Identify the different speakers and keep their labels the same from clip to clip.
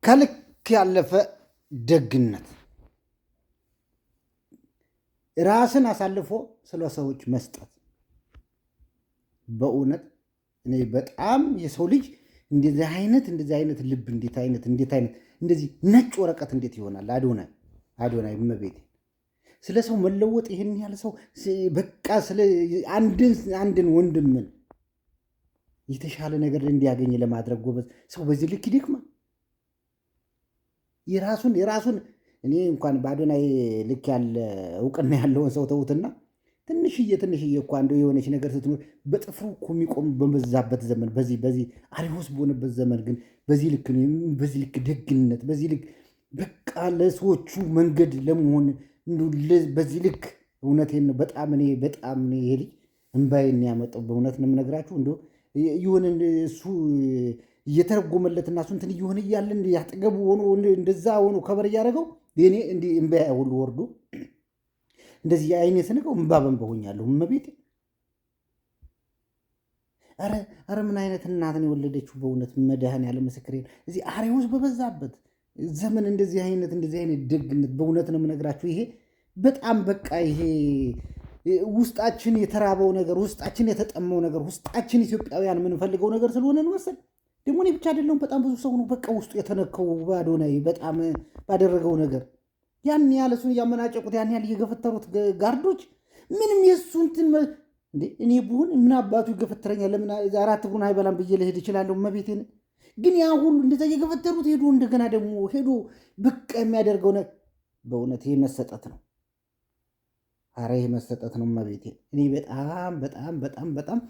Speaker 1: ከልክ ያለፈ ደግነት፣ ራስን አሳልፎ ስለ ሰዎች መስጠት። በእውነት እኔ በጣም የሰው ልጅ እንደዚህ አይነት ልብ፣ እንዴት አይነት እንደዚህ ነጭ ወረቀት እንዴት ይሆናል? አዶናይ፣ አዶናይ፣ እመቤቴ፣ ስለ ሰው መለወጥ፣ ይህን ያህል ሰው በቃ ስለ አንድን ወንድምን የተሻለ ነገር እንዲያገኝ ለማድረግ፣ ጎበዝ፣ ሰው በዚህ ልክ ይደክማል። የራሱን እኔ እንኳን በአዶናይ ልክ ያለ እውቅና ያለውን ሰው ተዉትና ትንሽዬ ትንሽዬ እኳ እንደው የሆነች ነገር ስትኖር በጥፍሩ እኮ የሚቆም በበዛበት ዘመን፣ በዚህ አሪዎስ በሆነበት ዘመን ግን በዚህ ልክ ነው፣ በዚህ ልክ ደግነት፣ በዚህ ልክ በቃ ለሰዎቹ መንገድ ለመሆን በዚህ ልክ፣ እውነቴን ነው። በጣም እኔ በጣም ይሄ ልጅ እምባዬን ያመጣው፣ በእውነት ነው የምነግራችሁ። እንደው የሆነ እሱ እየተረጎመለትና እሱ እንትን እየሆነ እያለ ያጠገቡ ሆኖ እንደዛ ሆኖ ከበር እያደረገው የኔ እንዲህ እምባዬ ሁሉ ወርዶ እንደዚህ የአይኔ ስንቀው እምባ በእምባ ሆኛለሁ። እመቤቴ፣ ኧረ ኧረ ምን አይነት እናት ነው የወለደችው? በእውነት መድኃኔዓለም ምስክሬ ነው። እዚህ አሬዎስ በበዛበት ዘመን እንደዚህ አይነት ደግነት፣ በእውነት ነው የምነግራችሁ። ይሄ በጣም በቃ ይሄ ውስጣችን የተራበው ነገር፣ ውስጣችን የተጠማው ነገር፣ ውስጣችን ኢትዮጵያውያን የምንፈልገው ነገር ስለሆነ ነው መሰል። ደግሞ እኔ ብቻ አይደለሁም፣ በጣም ብዙ ሰው ነው በቃ ውስጡ የተነከው በአዶናይ በጣም ባደረገው ነገር። ያን ያህል እሱን እያመናጨቁት፣ ያን ያህል እየገፈተሩት ጋርዶች ምንም የእሱ እንትን እንዴ፣ እኔ ብሆን ምን አባቱ ይገፈትረኛል? ለምን አራት እግሩን አይበላም ብዬ ልሄድ እችላለሁ። እመቤቴን፣ ግን ያ ሁሉ እንደዛ እየገፈተሩት ሄዶ እንደገና ደግሞ ሄዶ ብቅ የሚያደርገው ነገር በእውነት ይሄ መሰጠት ነው። አረ ይሄ መሰጠት ነው። እመቤቴ፣ እኔ በጣም በጣም በጣም በጣም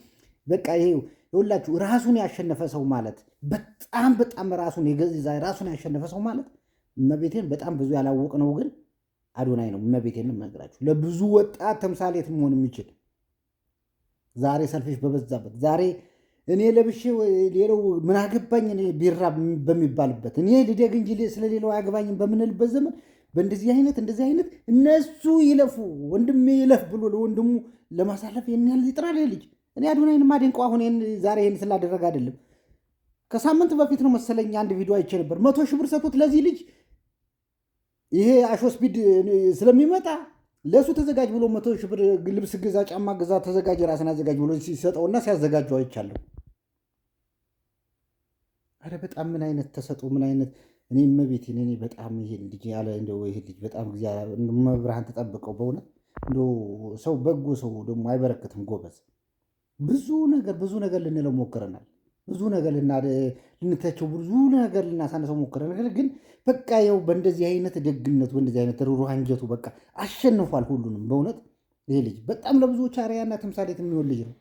Speaker 1: በቃ ይሄ ይኸውላችሁ ራሱን ያሸነፈ ሰው ማለት፣ በጣም በጣም ራሱን የገዛ፣ ራሱን ያሸነፈ ሰው ማለት፣ እመቤቴን፣ በጣም ብዙ ያላወቅነው ግን አዶናይ ነው። እመቤቴን ነው የምነግራችሁ። ለብዙ ወጣት ተምሳሌት መሆን የሚችል፣ ዛሬ selfish በበዛበት፣ ዛሬ እኔ ለብሼ ሌላው ምን አገባኝ እኔ ቢራ በሚባልበት፣ እኔ ልደግ እንጂ ስለሌላው አያገባኝም በምንልበት ዘመን በእንደዚህ አይነት እንደዚህ አይነት እነሱ ይለፉ፣ ወንድሜ ይለፍ ብሎ ለወንድሙ ለማሳለፍ ይህን ያህል ይጥራል ይሄ ልጅ። እኔ አዶናይን ማደንቀው አሁን ዛሬ ይህን ስላደረገ አይደለም። ከሳምንት በፊት ነው መሰለኝ አንድ ቪዲዮ አይቼ ነበር። 100,000 ብር ሰጥቶት ለዚህ ልጅ ይሄ IShowSpeed ስለሚመጣ ለእሱ ተዘጋጅ ብሎ 100,000 ብር ልብስ ግዛ፣ ጫማ ግዛ፣ ተዘጋጅ፣ ራስን አዘጋጅ ብሎ ሲሰጠውና ሲያዘጋጀው አይቻለሁ። አረ በጣም ምን አይነት ተሰጥኦ፣ ምን አይነት፣ እኔ እመቤቴን፣ እኔ በጣም ይሄ ልጅ ያለ እንደው ይሄ ልጅ በጣም ጊዜ መብርሃን ተጠብቀው። በእውነት እንደው ሰው፣ በጎ ሰው ደግሞ አይበረክትም ጎበዝ። ብዙ ነገር ብዙ ነገር ልንለው ሞክረናል። ብዙ ነገር ልንተቸው፣ ብዙ ነገር ልናሳንሰው ሞክረናል። ግን በቃ ይኸው በእንደዚህ አይነት ደግነቱ፣ በእንደዚህ አይነት ርኅሩህ አንጀቱ በቃ አሸንፏል ሁሉንም። በእውነት ይሄ ልጅ በጣም ለብዙዎች አርአያና ተምሳሌት የሚሆን ልጅ ነው።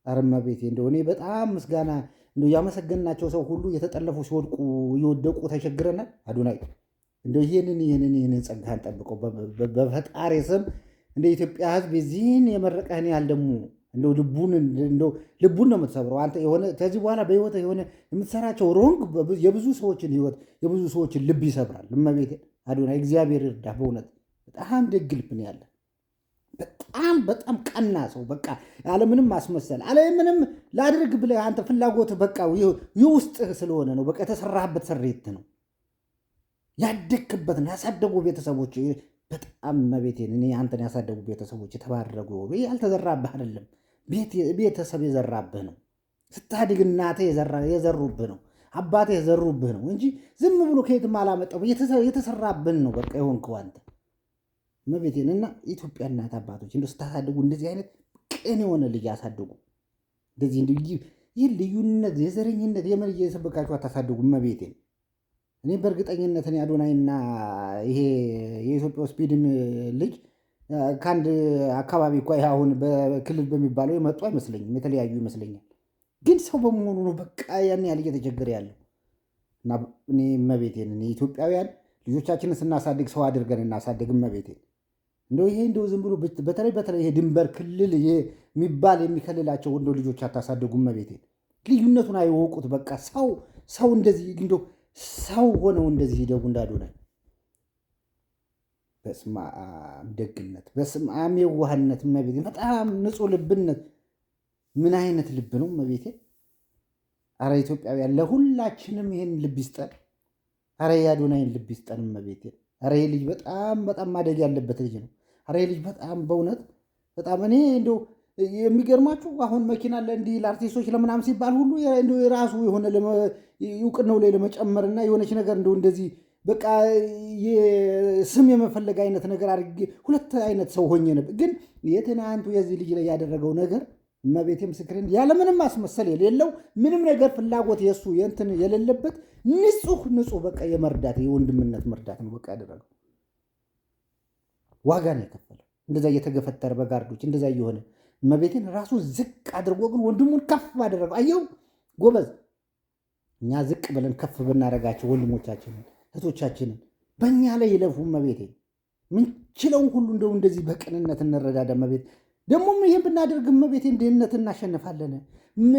Speaker 1: ኧረ እመቤቴ፣ እንደው እኔ በጣም ምስጋና እንደው ያመሰገንናቸው ሰው ሁሉ የተጠለፉ ሲወድቁ እየወደቁ ተቸግረናል። አዶናይ፣ እንደው ይህንን ጸጋህን ጠብቀው በፈጣሪ ስም። እንደ ኢትዮጵያ ሕዝብ የዚህን የመረቀህን ያህል ደግሞ እንደው ልቡን ነው የምትሰብረው አንተ። የሆነ ከዚህ በኋላ በህይወት የሆነ የምትሰራቸው wrong የብዙ ሰዎችን ህይወት፣ የብዙ ሰዎችን ልብ ይሰብራል። እመቤቴ፣ አዶናይ እግዚአብሔር ይርዳ። በእውነት በጣም ደግ ልብ ነው ያለ። በጣም በጣም ቀና ሰው፣ በቃ አለምንም ማስመሰል፣ አለምንም ላድርግ ብለህ አንተ ፍላጎትህ በቃ የውስጥህ ስለሆነ ነው። በቃ የተሰራህበት ስሬት ነው፣ ያደግክበት ነው። ያሳደጉ ቤተሰቦች በጣም፣ እመቤቴን፣ እኔ አንተን ያሳደጉ ቤተሰቦች የተባረጉ የሆኑ። ይህ ያልተዘራብህ አይደለም፣ ቤተሰብ የዘራብህ ነው። ስታድግ እናትህ የዘሩብህ ነው፣ አባትህ የዘሩብህ ነው እንጂ ዝም ብሎ ከየትም አላመጣው፣ የተሰራብህን ነው በቃ የሆንከው አንተ። እመቤቴን፣ እና ኢትዮጵያ እናት አባቶች እንደው ስታሳድጉ እንደዚህ አይነት ቅን የሆነ ልጅ አሳድጉ። እንደዚህ እንዲህ ይህ ልዩነት፣ የዘረኝነት የምን እየሰበካችሁ አታሳድጉ። እመቤቴን፣ እኔ በእርግጠኝነት እኔ አዶናይና ይሄ የኢትዮጵያ ስፒድም ልጅ ከአንድ አካባቢ እኮ አሁን በክልል በሚባለው የመጡ አይመስለኝም፣ የተለያዩ ይመስለኛል። ግን ሰው በመሆኑ ነው በቃ ያን ያህል እየተቸገረ ያለው። እና እኔ እመቤቴን፣ እኔ ኢትዮጵያውያን ልጆቻችንን ስናሳድግ ሰው አድርገን እናሳድግ። እመቤቴን፣ እንደው ይሄ እንደው ዝም ብሎ በተለይ በተለይ ይሄ ድንበር ክልል የሚባል የሚከልላቸው እንደው ልጆች አታሳድጉ። እመቤቴን፣ ልዩነቱን አይወቁት። በቃ ሰው ሰው እንደዚህ እንደው ሰው ሆነው እንደዚህ ይደጉ እንዳዶናይ። በስመ አብ ደግነት፣ በስመ አብ የዋህነት፣ እመቤቴ፣ በጣም ንጹህ ልብነት። ምን አይነት ልብ ነው እመቤቴ? አረ ኢትዮጵያውያን ለሁላችንም ይህን ልብ ይስጠን። አረ የአዶናይን ልብ ይስጠን። እመቤቴ አረ ይህ ልጅ በጣም በጣም ማደግ ያለበት ልጅ ነው። አረ ይህ ልጅ በጣም በእውነት በጣም እኔ እንደው የሚገርማችሁ አሁን መኪና ለእንዲህ ለአርቲስቶች ለምናምን ሲባል ሁሉ እንደው የራሱ የሆነ እውቅናው ላይ ለመጨመርና የሆነች ነገር እንደው እንደዚህ በቃ ስም የመፈለግ አይነት ነገር አድርጌ ሁለት አይነት ሰው ሆኜ ነበር። ግን የትናንቱ የዚህ ልጅ ላይ ያደረገው ነገር እመቤቴ ምስክሬን ያለምንም ማስመሰል የሌለው ምንም ነገር ፍላጎት የእሱ የእንትን የሌለበት ንጹህ ንጹህ በቃ የመርዳት የወንድምነት መርዳት ነው በቃ ያደረገው። ዋጋ ነው የከፈለው። እንደዛ እየተገፈተረ በጋርዶች እንደዛ እየሆነ እመቤቴን ራሱ ዝቅ አድርጎ ግን ወንድሙን ከፍ አደረገው። አየው ጎበዝ። እኛ ዝቅ ብለን ከፍ ብናደርጋቸው ወንድሞቻችንን እህቶቻችንን በእኛ ላይ ይለፉ። እመቤቴ ምንችለውን ሁሉ እንደው እንደዚህ በቅንነት እንረዳዳ። እመቤት ደግሞም ይህን ብናደርግ እመቤቴን ድህነት እናሸንፋለን፣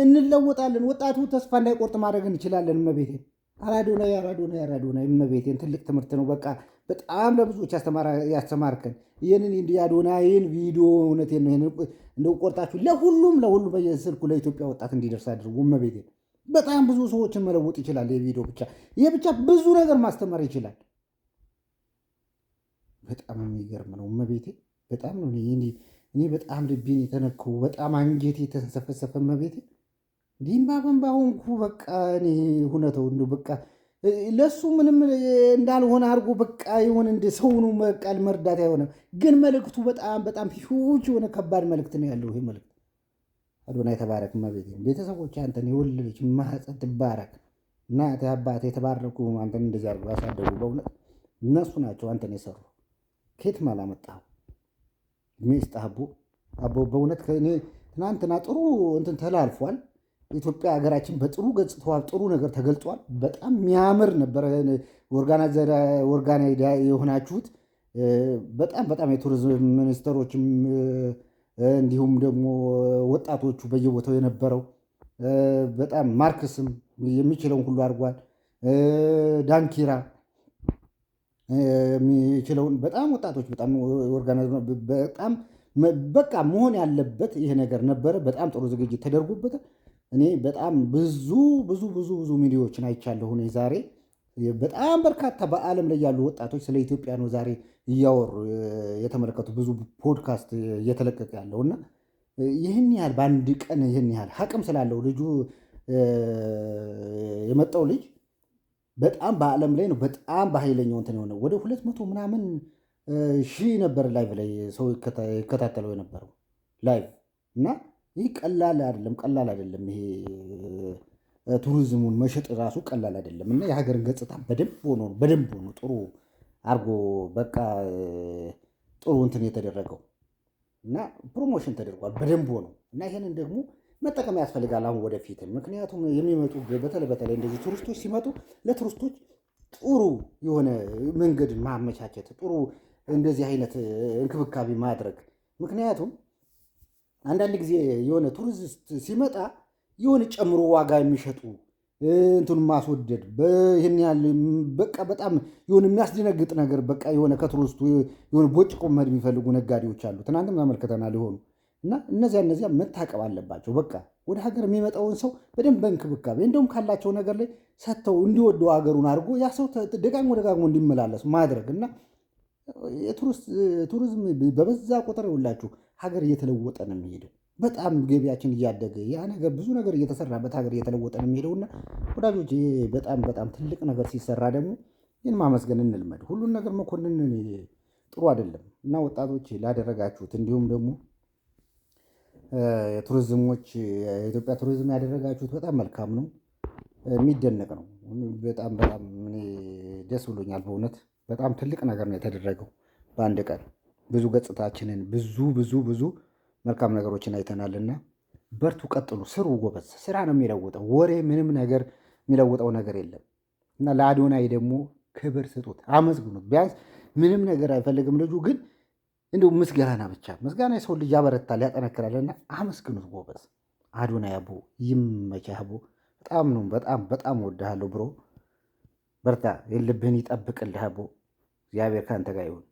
Speaker 1: እንለወጣለን። ወጣቱ ተስፋ እንዳይቆርጥ ማድረግ እንችላለን። እመቤቴን አራዶናይ አራዶናይ አራዶናይ እመቤቴን ትልቅ ትምህርት ነው። በቃ በጣም ለብዙዎች ያስተማርከን ይህንን የአዶናይን ቪዲዮ እውነቴን ነው። ይህንን እንደው ቆርጣችሁ ለሁሉም ለሁሉም በየስልኩ ለኢትዮጵያ ወጣት እንዲደርስ አድርጉ። እመቤቴን በጣም ብዙ ሰዎችን መለወጥ ይችላል። ይህ ቪዲዮ ብቻ ይህ ብቻ ብዙ ነገር ማስተማር ይችላል። በጣም የሚገርም ነው። እመቤቴ በጣም ነው እኔ በጣም ልቤን የተነከው በጣም አንጀቴ የተንሰፈሰፈ እመቤቴ እንዲህ በእንባ ሆንኩ። በቃ እኔ ሁነተው እንደው በቃ ለሱ ምንም እንዳልሆነ አድርጎ በቃ የሆነ እንደ ሰው ነው በቃ መርዳት አይሆንም። ግን መልእክቱ በጣም በጣም ሂውጅ የሆነ ከባድ መልእክት ነው ያለው ይሄ መልእክት። አዶናይ ተባረክ። እመቤቴ ቤተሰቦች አንተን የወለደች ማህፀን ትባረክ። እናቴ አባቴ የተባረኩ አንተን እንደዚህ አድርገው ያሳደጉ በእውነት እነሱ ናቸው አንተን የሰሩ። ከየትም አላመጣኸው። እድሜ ይስጥህ አቦ አቦ። በእውነት ከእኔ ትናንትና ጥሩ እንትን ተላልፏል። ኢትዮጵያ ሀገራችን በጥሩ ገጽታዋ ጥሩ ነገር ተገልጿል። በጣም የሚያምር ነበረ። organize የሆናችሁት በጣም በጣም የቱሪዝም ሚኒስትሮችም እንዲሁም ደግሞ ወጣቶቹ በየቦታው የነበረው በጣም ማርክስም የሚችለውን ሁሉ አድርጓል። ዳንኪራ የሚችለውን በጣም ወጣቶች በጣም organize በጣም በቃ መሆን ያለበት ይሄ ነገር ነበረ። በጣም ጥሩ ዝግጅት ተደርጎበታል። እኔ በጣም ብዙ ብዙ ብዙ ብዙ ሚዲያዎችን አይቻለሁ። እኔ ዛሬ በጣም በርካታ በዓለም ላይ ያሉ ወጣቶች ስለ ኢትዮጵያ ነው ዛሬ እያወሩ የተመለከቱ ብዙ ፖድካስት እየተለቀቀ ያለው እና ይህን ያህል በአንድ ቀን ይህን ያህል አቅም ስላለው ልጁ የመጣው ልጅ በጣም በዓለም ላይ ነው በጣም በኃይለኛው እንትን የሆነው ወደ 200 ምናምን ሺህ ነበር live ላይ ሰው ይከታተለው የነበረው live እና ይህ ቀላል አይደለም፣ ቀላል አይደለም። ይሄ ቱሪዝሙን መሸጥ ራሱ ቀላል አይደለም እና የሀገርን ገጽታ በደንብ ሆኖ በደንብ ሆኖ ጥሩ አርጎ በቃ ጥሩ እንትን የተደረገው እና promotion ተደርጓል በደንብ ሆኖ እና ይሄንን ደግሞ መጠቀም ያስፈልጋል አሁን ወደፊትም። ምክንያቱም የሚመጡ በተለይ በተለይ እንደዚህ ቱሪስቶች ሲመጡ ለቱሪስቶች ጥሩ የሆነ መንገድ ማመቻቸት፣ ጥሩ እንደዚህ አይነት እንክብካቤ ማድረግ። ምክንያቱም አንዳንድ ጊዜ የሆነ ቱሪስት ሲመጣ የሆነ ጨምሮ ዋጋ የሚሸጡ እንትኑን ማስወደድ ይህን ያህል በቃ በጣም የሆነ የሚያስደነግጥ ነገር በቃ የሆነ ከቱሪስቱ የሆነ ቦጭቆ መሄድ የሚፈልጉ ነጋዴዎች አሉ። ትናንትም ተመልክተናል የሆኑ እና እነዚያ እነዚያ መታቀብ አለባቸው። በቃ ወደ ሀገር የሚመጣውን ሰው በደንብ በእንክብካቤ እንደውም ካላቸው ነገር ላይ ሰጥተው እንዲወደው ሀገሩን አድርጎ ያ ሰው ደጋግሞ ደጋግሞ እንዲመላለስ ማድረግ እና ቱሪዝም በበዛ ቁጥር ይኸውላችሁ ሀገር እየተለወጠ ነው የሚሄደው። በጣም ገቢያችን እያደገ ያ ነገር ብዙ ነገር እየተሰራበት ሀገር እየተለወጠ ነው የሚሄደውና ወዳጆች ይሄ በጣም በጣም ትልቅ ነገር ሲሰራ ደግሞ ይህን ማመስገን እንልመድ። ሁሉን ነገር መኮንን ጥሩ አይደለም እና ወጣቶች ላደረጋችሁት እንዲሁም ደግሞ ቱሪዝሞች የኢትዮጵያ ቱሪዝም ያደረጋችሁት በጣም መልካም ነው፣ የሚደነቅ ነው። በጣም በጣም እኔ ደስ ብሎኛል በእውነት በጣም ትልቅ ነገር ነው የተደረገው። በአንድ ቀን ብዙ ገጽታችንን ብዙ ብዙ ብዙ መልካም ነገሮችን አይተናልና በርቱ፣ ቀጥሉ፣ ስሩ፣ ጎበዝ። ስራ ነው የሚለውጠው፣ ወሬ ምንም ነገር የሚለውጠው ነገር የለም። እና ለአዶናይ ደግሞ ክብር ስጡት፣ አመስግኑት። ቢያንስ ምንም ነገር አይፈልግም ልጁ ግን እንዲሁ ምስጋና ብቻ ምስጋና የሰው ልጅ ያበረታል፣ ያጠነክራል። እና አመስግኑት ጎበዝ። አዶናይ አቦ ይመችህ አቦ። በጣም ነው በጣም በጣም ወድሃለሁ bro። በርታ፣ የልብህን ይጠብቅልህ አቦ። እግዚአብሔር ከአንተ ጋር ይሁን።